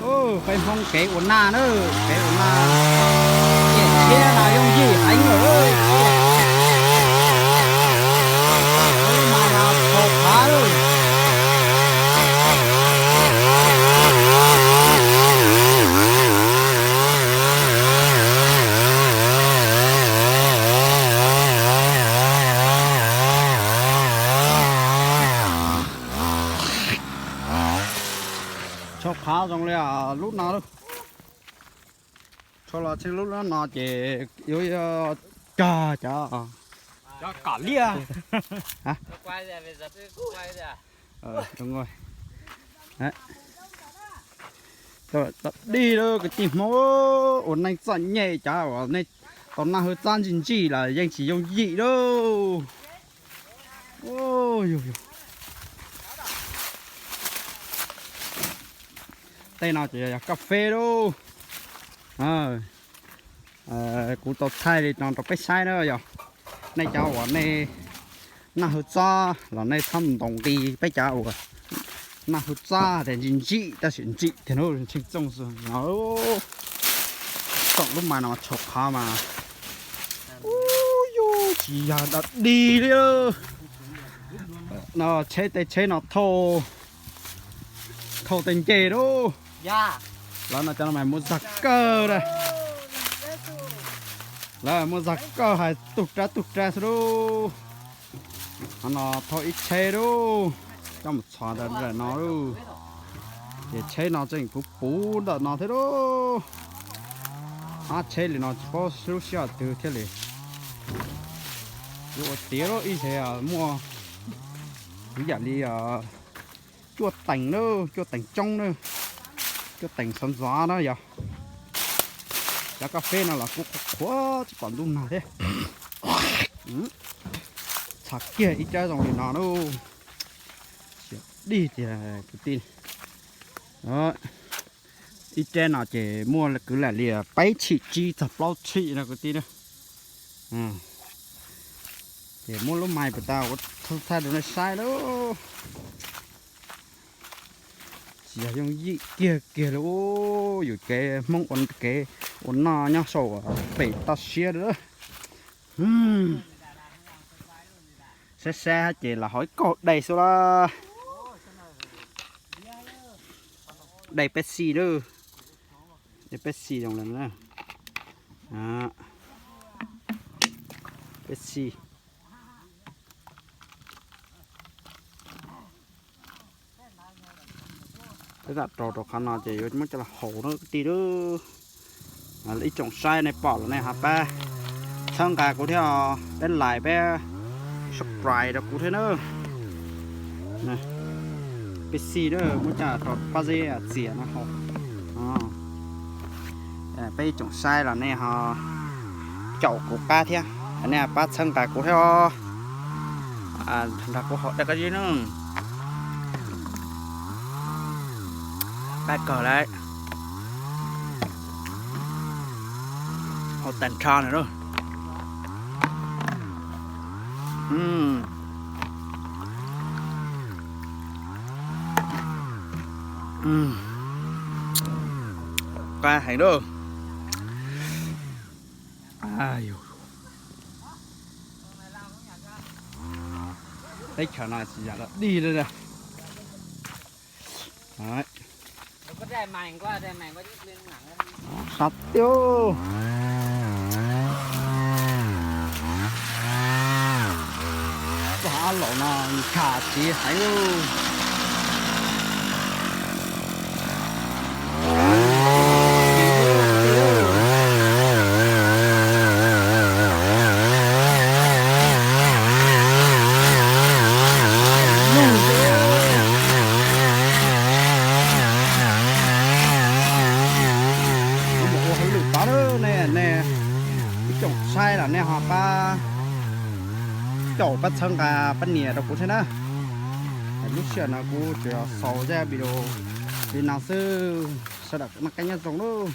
Peb Hmoob kev ua naj na, kev ua naj, ciaj thiab no yooj yim heev lawm. Tsho qhav zoo li lub no lauj. Tsho los tsheej lub no ces yuav cog cov kom liaj. Dig lawm kwv tij Hmoob, ua neej txom nyem, cov uas nej tau noj hwj txob ntsim ntsim los yeej tsis yooj yim lauj. Tej no ces yog kas fes lauj. Kuv tau thaij li no rau peb saib na yog. Nej cov uas nej noj hwj txob los nej txhob ntoos nqi peb cov uas noj hwj txob tias ntsim ntsim tab sis ntsim tiag na, tsheej txooj xwb no. Tsoom lub mais no tsho qhav mas, ub, yuj tsis yog dog dig li. No tsheb, tej tsheb no thauj, thauj tej ncej lauj. Lawv no cov no mas muaj zog kawg na. Lawv muaj zog kawg hais tug rab tug rab xwb lauj. Qhov no thauj ib tsheb lauj, coj mus txhos ntawm no lauj. Ces tsheb no tseem puv puv ntawm no thiab lauj. Ab, tsheb li no tsis paub lub sij hawm twg thiaj li yuav ua tiav lauj. Ib txhia muaj ib yam li cuaj teev na, cuaj teev tsoob na, cuaj teev xov ntxov na yog. Cov kas fes no los kuj qhuav qhuav tsis pom ntuj nag thiab. Txhos kiag ib tsob zoo li no lauj. Dig tiag kwv tij. Ib tsob no ces muaj kwv lam li peb tshim tsib txog plaub tshim no kwv tij na. Ces muab lub mais puas tas ua thaij rau nej saib lauj. Tsis yog yooj yim kiag kiag li, yus kev Hmoob ua kev ua noj nyob saum pem toj siab lawm. Saib saib ces los hauv ib kaug dej xwb las. Dej Pepsi lawm. Dej Pepsi zoo li na. Pepsi. Peb tam rau rau qhov no ces yuav muab coj los haus na kwv tij lauj. Ib tsoom saib nej pom los nej ho pab txhawb nqa kuv thiab, peb like peb subscribe rau kuv thiab na. Pepsi na, muab coj rau Pab Zeb txias no haus. Peb ib tsoom saib los nej ho caum kuv qab thiab, nej pab txhawb nqa kuv thiab os. Nrog kuv haus dej Kab Zib na. Qab kawg lawm. Haus tag nrho na lauj. Qab heev lauj. Teb chaws no tsis yog dog dig li. Sab tiag. Pog ab laus no ntshav txiv heev lauj. Kuv mus ua hauj lwm tod na, nej, nej ib tsoom saib los nej ho pab caum pab txhawb nqa pab nias rau kuv thiab na. Lub sij hawm no kuv tsuas xaus zaj video li no xwb, sawv daws noj qab nyob zoo lauj.